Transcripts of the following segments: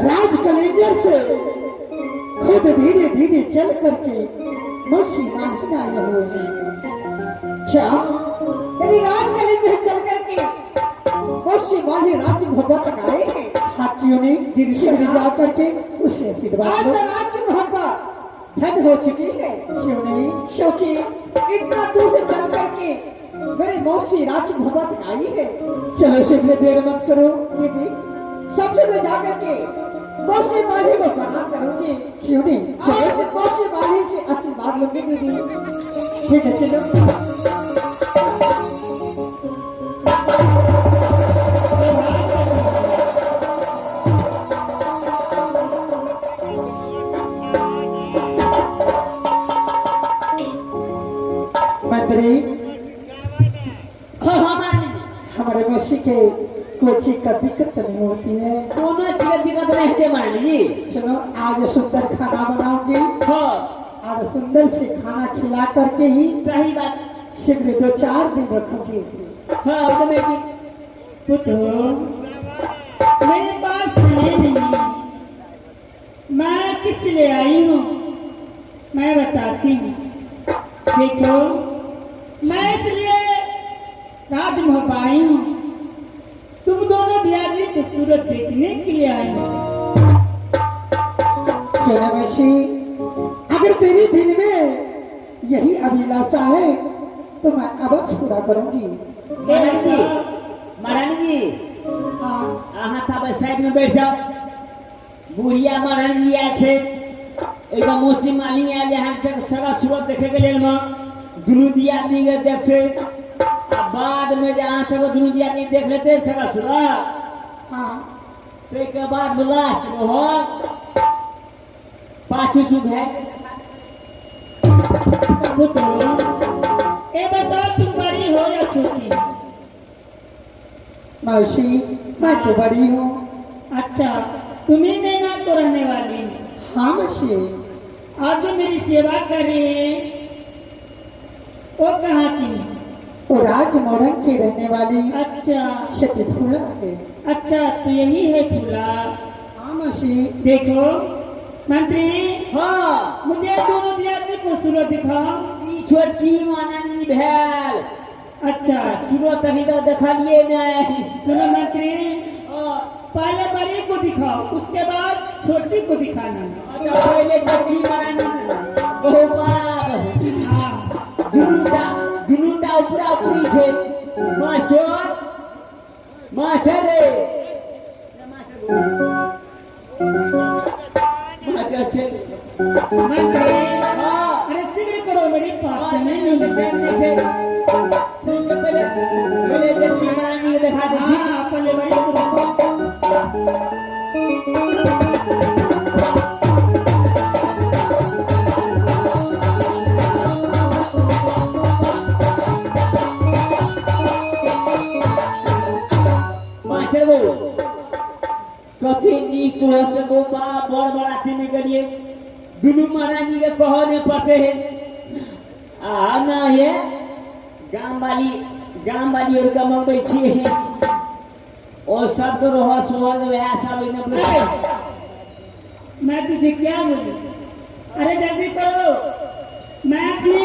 राज calendar से खुद धीरे धीरे चल करके मौसी मालकिन आए हुए हैं। अच्छा, यानी राज कैलेंडर चल करके मौसी माली राज्य भगवा तक आए हैं। हाँ क्यों नहीं, दीदी शीघ्र जा करके उससे आशीर्वाद आज लो। तो राज्य भगवा धन हो चुकी है। क्यों नहीं, क्योंकि इतना दूर से चल करके मेरे मौसी राज्य भगवा तक आई है। चलो शीघ्र देर मत करो। दीदी सबसे मैं जा करके मौसी माली को प्रणाम करूंगी। क्यों नहीं, चलो और मौसी माली से आशीर्वाद लूंगी दीदी। ठीक है चलो। मंत्री हाँ हाँ महारानी जी, हमारे मौसी के कोची का दिक्कत नहीं होती है। कोनो चीज के दिक्कत नहीं होते महारानी जी। सुनो, आज सुंदर खाना बनाऊंगी हाँ और सुंदर से खाना खिला करके ही सही बात। शीघ्र 2-4 दिन रखूंगी उसे। हाँ तो मैं की पुत्र मेरे पास समय नहीं, मैं किस लिए आई हूँ मैं बताती हूँ। देखो, मैं इसलिए राजमहल आई हूँ, तुम दोनों दियादनी को सूरत देखने के लिए आई हूँ। क्यों ना मौसी, अगर तेरे दिल में यही अभिलाषा है तो मैं अवश्य पूरा करूंगी। महारानी जी, महारानी जी, हाँ अहाँ तब साइड में बैठ जाओ। बुढ़िया महारानी जी आयल छै, एकदम मौसी माली आयल यहाँ से सारा सूरत देखे के लेल में दुनू दियादनी के देखते, आ बाद में जे अहाँ सब दुनू दियादनी देख लेते सारा सूरत, हाँ ताहिके बाद में लास्ट में हो पाछू सुध है। पुत्र ये बताओ तुम बड़ी हो या छोटी? मौसी मैं तो बड़ी हूँ। अच्छा, तुम ही नैना को रहने वाली हो। हाँ मौसी। और जो मेरी सेवा कर रही है वो कहाँ की? वो राज मोरंग की रहने वाली। अच्छा। सती फूला है। अच्छा, तो यही है फूला। हाँ मौसी। देखो मंत्री, हाँ मुझे दोनों दियादनी को सूरत दिखाओ। ई छोटकी महारानी भेल। अच्छा सूरत अभी तो देखलिए नहीं। सुनो मंत्री, हाँ। पहले बड़ी को दिखाओ उसके बाद छोटी को दिखाना। अच्छा पहले छोटकी महारानी बहु बाप। हाँ दुनूटा दुनूटा उपरा उपरी छे। मास्टर मास्टर रे मास्टर छे। मंत्री, हाँ अरे शीघ्र करो, मेरे पास हाँ, समय नहीं नहीं नहीं है। टाइम नहीं छे। ठीक छै, पहले पहले छोटकी महारानी के देखा दै छी। हाँ पहले बड़ी को दिखाओ। मास्टर बो कथी नीक तोरा से गो बा बड़ बराती में गेलिए, दुनू महारानी के कहऽ नहीं पड़ते है। आ ना ये गाम वाली और के मंगबै छियै और सबके रहर सोहर वएह सब एकदम। मैं तुझे क्या बोलूं? अरे जल्दी करो, मैं अपनी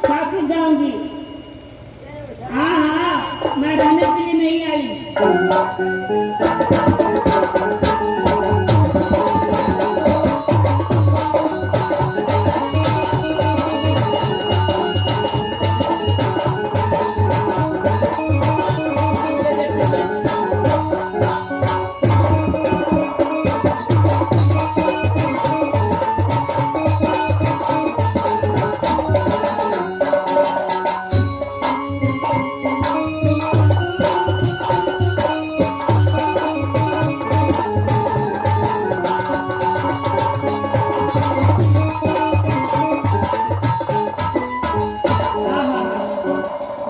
सासू जाऊंगी। हाँ हाँ, मैं रहने के लिए नहीं आई।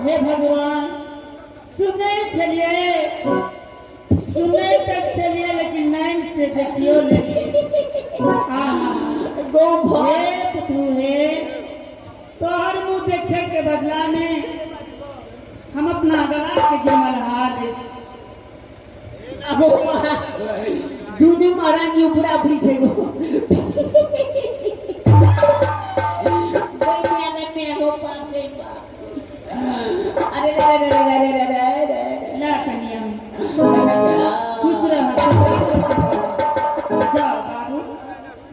हे भगवान, सुने चलिए सुने तक चलिए, लेकिन नैन से देखियो लेकिन आहा गो भाई हे पुत्रु हे, तोहर मुंह देखे के बदला में हम अपना गला के गिरमलहा दे। दुनू दुनू महारानी उपरा उपरी छै गो। कोई मिया ने मिया गो, बाप रे बाप। अरे रे रे रे रे रे रे रे। ला कनिया, खुश रह, जाओ बाबू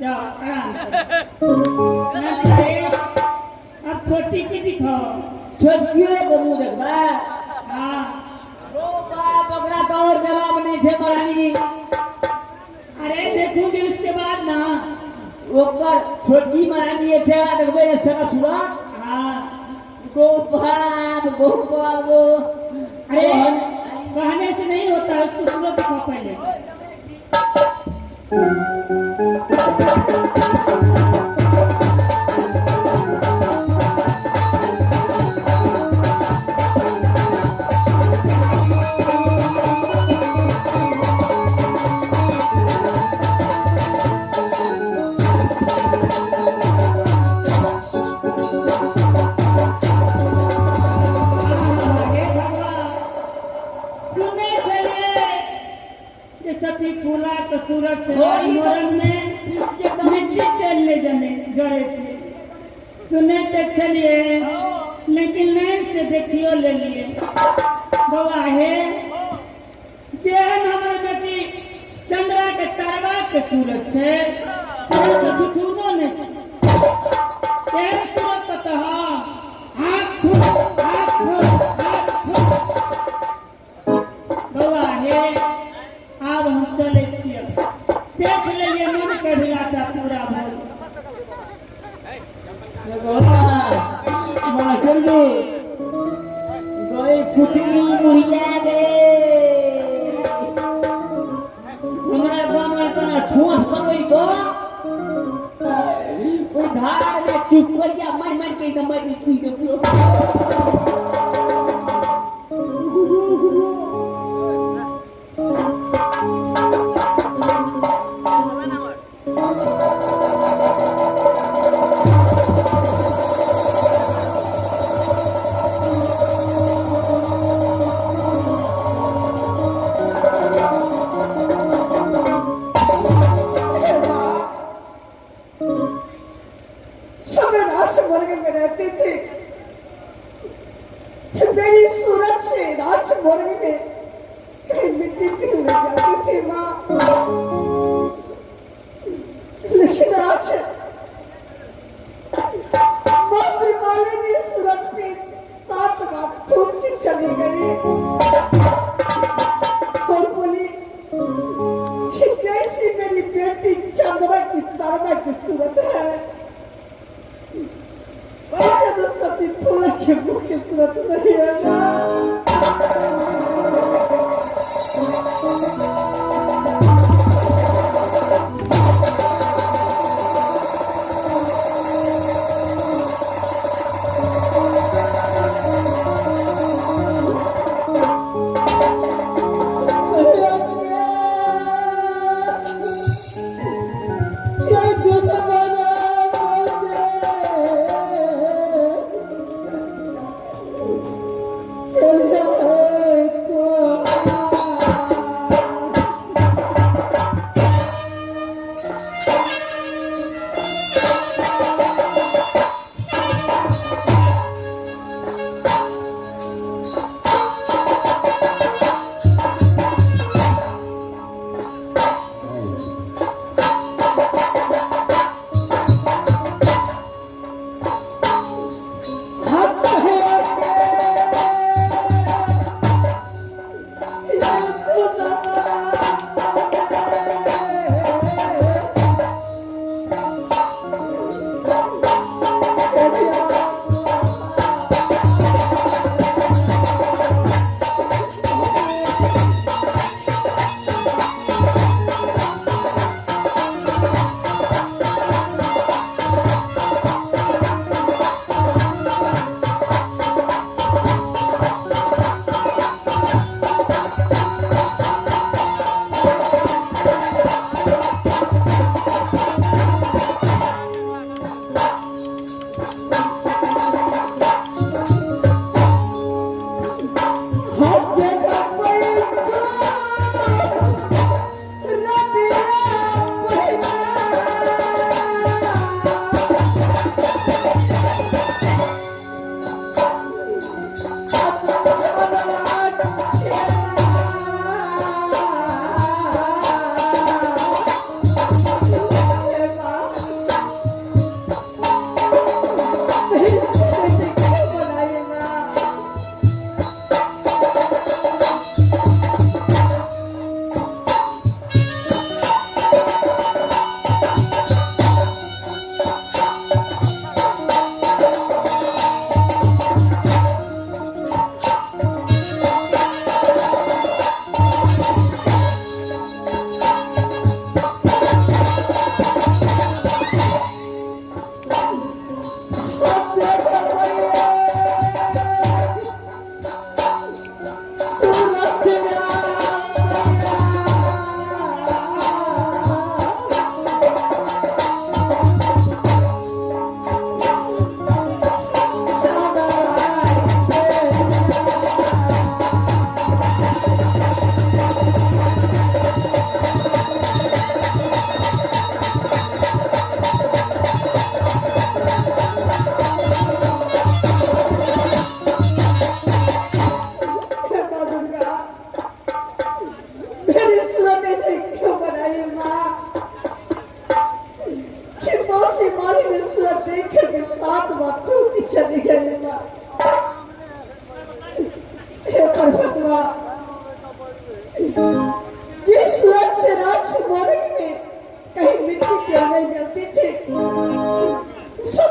जाओ, आराम से। अब छोटी के दिखाओ। छोटकियो के मुंह देखबा? हाँ। ओ बाप, ओकरा तो और जवाब नहीं छे महारानी जी। अरे देखूंगी उसके बाद ना। ओकर छोटकी महारानी जे छै, ओकरा देखबै ने सगा सूरत। हाँ। गो बाप गो बाप गो। अरे कहने से नहीं होता, उसको सूरत दिखाओ पहले। हे भगवान, सुने चलिए जे सती फूला के सूरत से मोरन में मिट्टी तेल ले जने जरे छे। सुने ते चलिए, लेकिन नैन से देखियो ले लिए। बउआ हे, जेहन हमर बेटी चंद्रा के तरवा के सूरत छे, तेहन तो थुथुनो ने छे। तेहन सूरत तो हाँ, आँख थू आँख थू आँख थू। बउआ हे, आब हम चलै छियै, देख लेलियै, मन के अभिलाषा पूरा भऽ। मास्टर जी गई कुतली मुड़िया गे, हमरा गाँव में तना ठोस पकड़ को ओइ धार में चुप करिया मर मर के एकदम मर के दे पूरा। जब मैं राजमर्ग में रहती थी तो मेरी सूरत से राजमर्ग में कहीं मिट्टी तिल लग जाती थी माँ, लेकिन आज मौसी मालिनी सूरत पे 7 बार थूक के चली गई और बोली कि जैसी मेरी बेटी चंद्रा की तारा की सूरत है, वैसे तो सती फूल के मुंह की सूरत नहीं है ना। चल।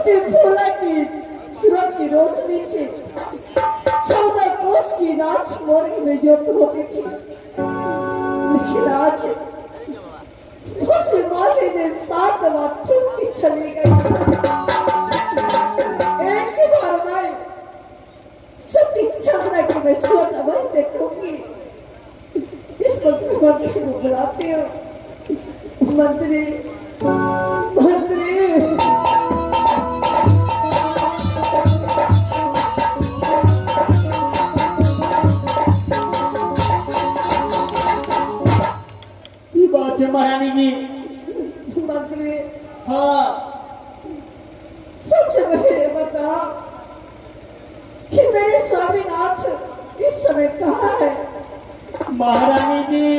सती फूला की सूरत की रोशनी से 14 कोस की राज मोर्ग में ज्योत होती थी, लेकिन आज माली ने 7 बार थूक चली गई। एक बार मैं सती चंद्रा की मैं सूरत अवश्य देखूंगी। इस वक्त मंत्री को बुलाती हूँ। मंत्री, मंत्री। की बात है महारानी जी? मंत्री, हाँ, सबसे पहले बता कि मेरे स्वामीनाथ इस समय कहाँ है? महारानी जी,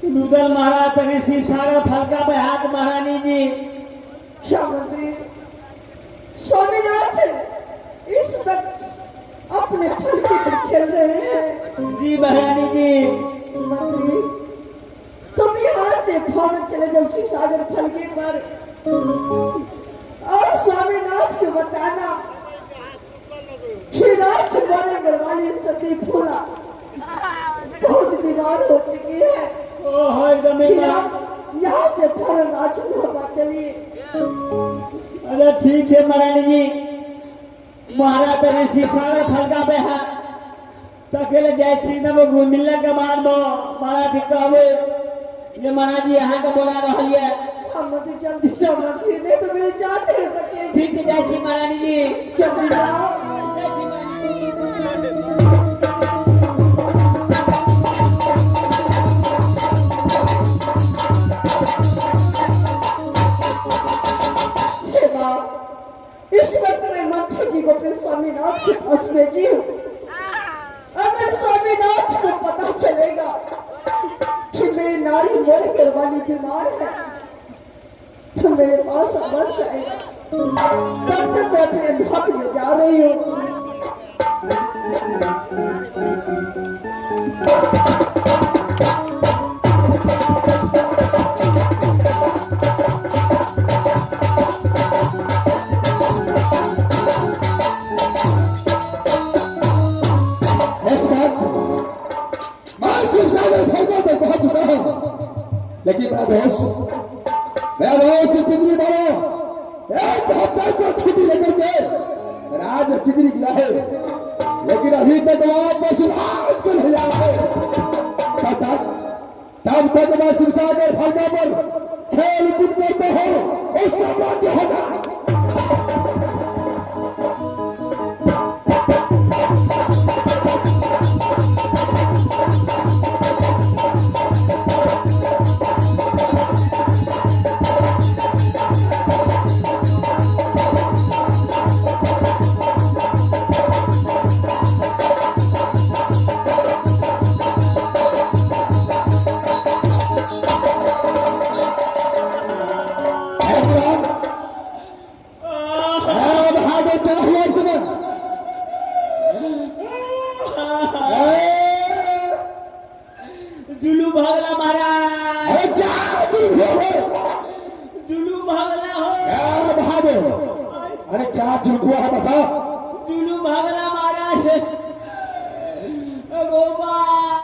रुदल महाराज तने शिवसागर फलका पे हाथ। महारानी जी, क्या मंत्री, स्वामीनाथ इस वक्त अपने फलके पर खेल रहे हैं। जी महारानी जी। मंत्री, तुम यहाँ से फौरन चले जाओ शिवसागर फलके पर और स्वामीनाथ को बताना कि राज वाली सती फूला बहुत बीमार हो चुकी है। ओहो, एकदम यहाँ से फौरन राजमहल चलिए। अरे ठीक है महारानी जी, महाराज तने शिवसागर फलका पे हाथ तकेले जाए छी न मिलने के बाद महाराज जी कहबे ये महाराज जी अहाँ के बोला रहल ये। हाँ मंत्री, जल्दी जाओ मंत्री, नहीं तो मेरी जान नहीं बचेगी। ठीक है, जाए छी महारानी जी, जल्दी जाओ। हे माँ, इस वक्त मैं मंत्री जी को अपने स्वामीनाथ के पास भेजी हूँ। अगर स्वामीनाथ को पता चलेगा कि मेरी नारी मोरगर वाली बीमार है तो मेरे पास अवश्य आएगा। तब तक मैं अपने धाम में जा रही हूँ। नमस्कार, मैं शिवसागर फलका तक पहुंच चुका हूं, लेकिन मेरा दोस्त पिजरी वालों एक हफ्ते को छुट्टी लेकर के राज पिजरी गया है, लेकिन अभी तक वापस राज को नहीं आया है। तब तक मैं शिवसागर फलका पर खेल कूद करते हो, उसका राज्य होगा। जुलू भगला महाराज, जुलू भगला हो। अरे क्या झूठ हुआ है बता। जुलू भगला महाराज।